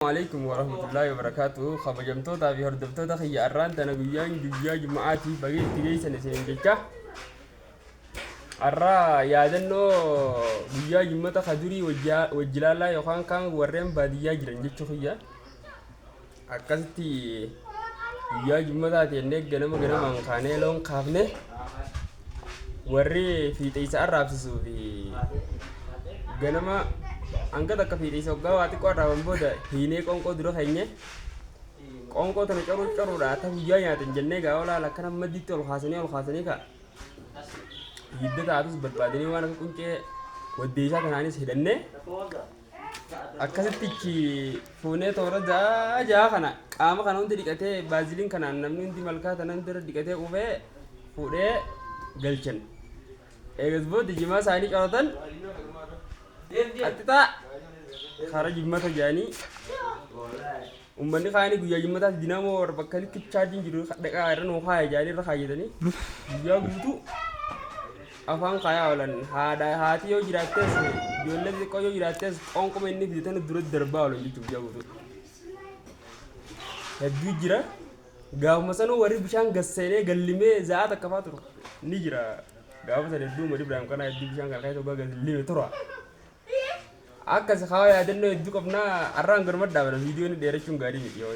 Aleykum warahmatullaahi wabarakaatuhu. Kabajamtootaa fi hordoftoota kiyya, arraan tana guyyaan guyyaa juma'aati. Baga itti geessan isiniin jecha. Arraa yaadannoo guyyaa jummata ka durii wajji laallaa yookaan kaan warreen baadiyyaa jiran jechuu kiyya. Akkasitti guyyaa jummataati jennee ganama ganamaan kaanee loon kaafne, warri fiixeessa arraabsisuu fi ganama hanga takka fiixeessa waggaa waa xiqqoo arraaban booda hiinee qoonqoo dura keenye, qoonqoo tana coruu coruudha akka guyyaa nyaatan jennee gaa olaala akkana maddiitti ol kaasanii ol kaasanii ka hidda taatus barbaadanii waan akka quncee waddeessaa kanaanis hidhannee akkasitti fuunee toora ja'a ja'a kana qaama kana hundi dhiqatee, baaziliin kanaan namni hundi malkaa tana hundi irra dhiqatee quufee fuudhee galchan. Eegas booda jimaa isaanii qoratan, qaxxixaa kara jimmata jedhanii uummanni kaanii guyyaa jimmataatti dinaamoo warra bakka likki chaarjiin jiru dhaqaa irra nuu kaaya jedhanii irra kaayyatanii guyyaa guutuu afaan kaayaa oolan. Haadha haati yoo jiraattes, ijoollee xixiqqoo yoo jiraattes, qoonquma inni fide tana dura darbaa oolan jechuudha guyyaa guutuu. Hedduu jira. Gaafuma sanuu warri bishaan gasseenee gallimee za'aa takka faa turu ni jira. Gaafa sana hedduu Umar Ibrahim kanaa hedduu bishaan kana keessa waggaa gallime tura. Akkas haa yaadannoo hedduu qabnaa, har'aan garuma dhaabana, viidiyoon dheerachuun gaarii miti yoo.